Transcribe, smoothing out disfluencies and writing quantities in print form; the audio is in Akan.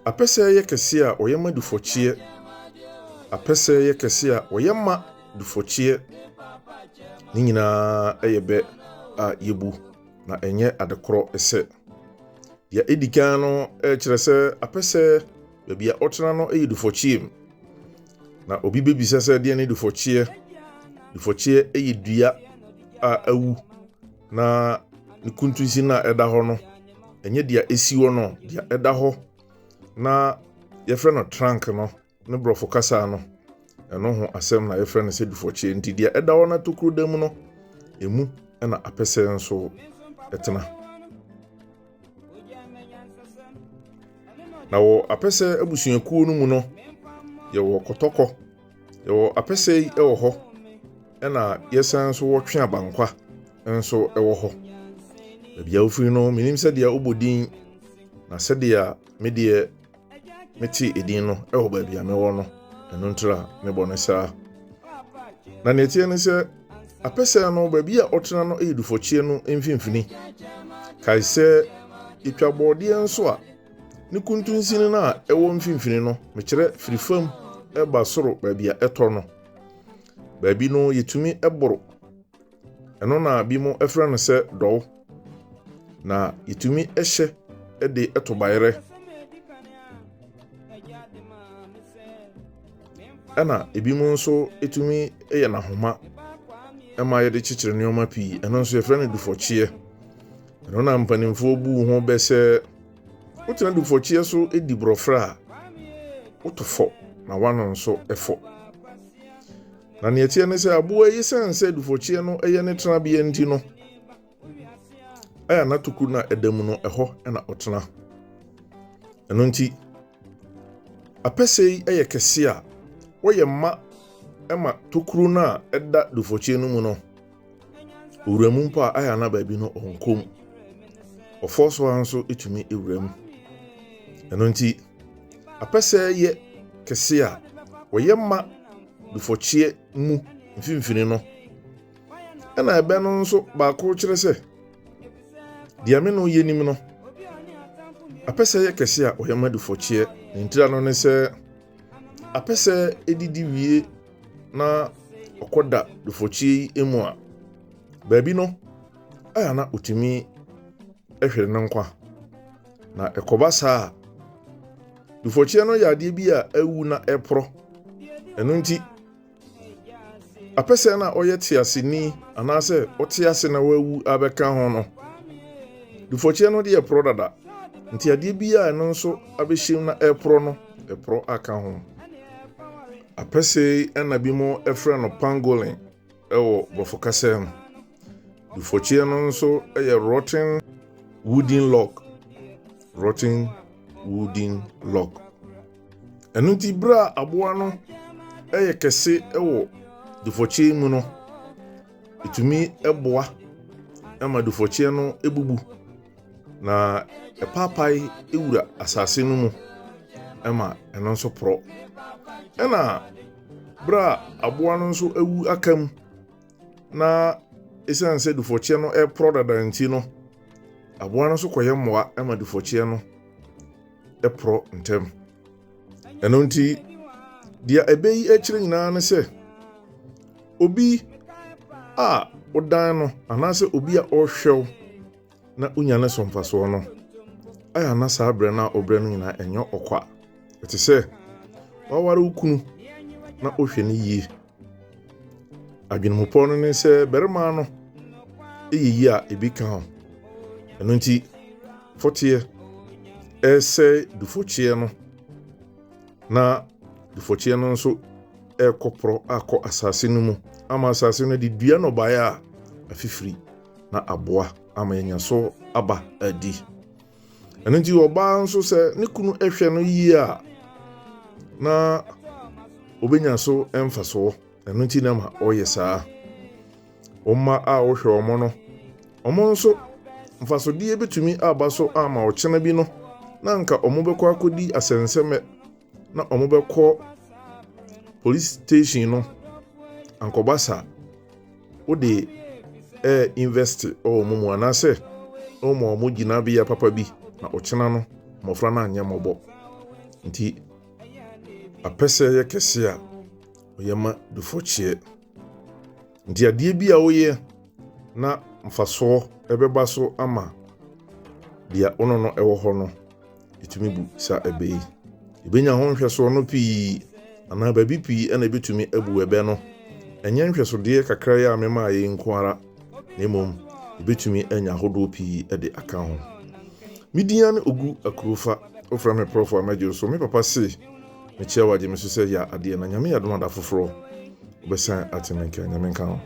Apɛsɛ yɛ kɛse a ɔyɛ ma dufɔkyeɛ. Apɛsɛ yɛ kɛse a ɔyɛ ma dufɔkyeɛ. Ne nyinaa yɛ bɛ a yɛbu na ɛnyɛ adekorɔ sɛ. Deɛ ɛdi kan no kyerɛ sɛ apɛsɛ baabi a ɔtena no yɛ dufɔkyeɛ mu. Na obi bɛbisa sɛ deɛ ne dufɔkyeɛ? Dufɔkyeɛ yɛ dua a awu na ne kuntunsin no a ɛda hɔ no, ɛnyɛ deɛ ɛsi hɔ no, deɛ ɛda hɔ na yɛfrɛ no trunk no ne borɔfo kasa no, ɛno ho asɛm na yɛfrɛ no sɛ dufɔkyeɛ. Nti deɛ ɛda hɔ na tokuro da mu no, ɛmu na apɛsɛ nso ɛtena. Na wɔ apɛsɛ abusuakuo no mu no, yɛwɔ kɔtɔkɔ, yɛwɔ apɛsɛ yi wɔ hɔ, ɛna yɛsan nso wɔ twe abankwa nso wɔ hɔ. Baabi a wofiri no, menim sɛdeɛ wobɔ din, na sɛdeɛ me deɛ mete edin no wɔ baabi a mewɔ no, ɛno ntira mebɔ no saa. Na nea ɛteɛ ne sɛ, apɛsɛ no, baabi a ɔtena no yɛ dufɔkyeɛ no mfimfini. Kae sɛ, yɛtwa bɔɔdeɛ nso a, ne kuntunsini no a ɛwɔ mfimfini no, mekyerɛ firi fam ba soro baabi a ɛtɔ no, baabi no yɛtumi boro. Ɛno na binom frɛ no sɛ dɔw. Na yɛtumi hyɛ de to bayerɛ. Ɛna ebinom nso tumi yɛ no ahoma ma yɛde kyekyere nneɛma pii. Ɛno nso yɛfrɛ no dufɔkyeɛ. Ɛno na mpanimfoɔ buu ho bɛ sɛ wotena dufɔkyeɛ so di borɔferɛ a, woto fɔ na w'ano nso fɔ. Na nea ɛteɛ ne sɛ aboa yi sɛn sɛ dufɔkyeɛ no yɛ ne tenabea nti no, ɛyɛ na tokuro no a ɛda mu no ɛhɔ na ɔtena. Ɛno nti, apɛsɛ yi yɛ kɛse a wɔyɛ ma ma tokuro no a ɛda dufɔkyeɛ no mu no, owura mu mpo a ayɛ ana baabi no ɔnkɔ mu. Ɔfɔ so ara nso tumi wura mu. Ɛno nti, apɛsɛ yɛ kɛse a wɔyɛ ma dufɔkyeɛ mu mfimfini no. Ɛna ɛbɛ no nso baako kyerɛ sɛ, deɛ me no yɛ nim no, apɛsɛ yɛ kɛse a ɔyɛ ma dufɔkyeɛ. Ne ntira no ne sɛ, apɛsɛ didi wie na ɔkɔda dufɔkyeɛ yi mu a, baabi no, ɛyɛ na ɔtumi hwere ne nkwa. Na ɛkɔba saa a, dufɔkyeɛ no yɛ adeɛ bi a awu na ɛporɔ. Ɛno nti, apɛsɛ no a ɔyɛ teaseni anaasɛ ɔte ase na wawu abɛka ho no, dufɔkyeɛ no deɛ ɛporɔ dada. Nti adeɛ bi a ɛno nso abɛhyɛm na ɛporɔ no, ɛporɔ aka ho. Apɛsɛ yi ɛna bi mo frɛ no pangolin wɔ borɔfo kasa mu. Dufɔkyeɛ no nso yɛ rotten wooden log. Rotten wooden log. Ɛno nti berɛ a aboa no yɛ kɛse wɔ dufɔkyeɛ mu no, ɛtumi boa ma dufɔkyeɛ no bubu na ɛpaapae wura asase no mu ma ɛno nso porɔ. Ɛna berɛ a aboa no nso awu aka mu na ɛsiane sɛ dufɔkyeɛ no reporɔ dada nti no, aboa no nso kɔyɛ mmoa ma dufɔkyeɛ no porɔ ntɛm. Ɛno nti, deɛ ɛbɛ yi akyerɛ nyinaa ne sɛ, obi a wodan no anaasɛ obi a ɔrehwɛ wo na wonya ne so mfasoɔ no, ayɛ na saa berɛ no a wobrɛ no nyinaa ɛnyɛ ɔkwa. Ɛte sɛ waware wo kunu na wohwɛ no yie. Adwenemupɔ no ne sɛ barima no yɛ yie a ebi ka ho. Ɛno nti, fɔteɛ ɛresɛe dufɔkyeɛ no na dufɔkyeɛ no nso ɛrekɔ porɔ akɔ asase no mu ama asase no de dua nnɔbaeɛ a afifiri na aboa ama yɛanya so aba adi. Ɛno nti ɔbaa nso sɛ ne kunu hwɛ no yie a, na obenya so mfasoɔ. Ɛno nti na ma ɔyɛ saa. Wo mma a wohwɛ wɔn no, wɔn nso mfasodeɛ bɛtumi aba so ama ɔkyena bi no na anka wɔbɛkɔ akɔdi asɛnsɛmɛ na wɔbɛkɔ police station no ankɔba saa. Wode ɛɛ invest wɔ wɔn mu anaasɛ wɔma wɔn gyinabea papa bi na ɔkyena no mmɔfra no anyɛ mmɔbɔ. Nti apɛsɛ yɛ kɛse a ɔyɛ ma dufɔkyeɛ. Nti adeɛ bi a woyɛ na mfasoɔ ɛbɛba so ama deɛ wo ne no ɛwɔ hɔ no, ɛtumi bu saa ɛbɛ yi. Yɛbɛnya ho nhwɛsoɔ no pii anaa baabi pii ɛna ɛbɛtumi abu ɛbɛ no. Ɛnyɛ nhwɛsodeɛ kakra yi a memaa yi nko ara, na mmom yɛbɛtumi anya ahodoɔ pii de aka ho. Me din ara ne Ogu Akurofa, wofrɛ me Prɔfo a mɛgye wo so. Me papa se mekyia wo agye me so sɛ yɛ adeɛ na Nyame yɛ adom a da foforɔ wobɛsan ate me nka. Nyame nka ho.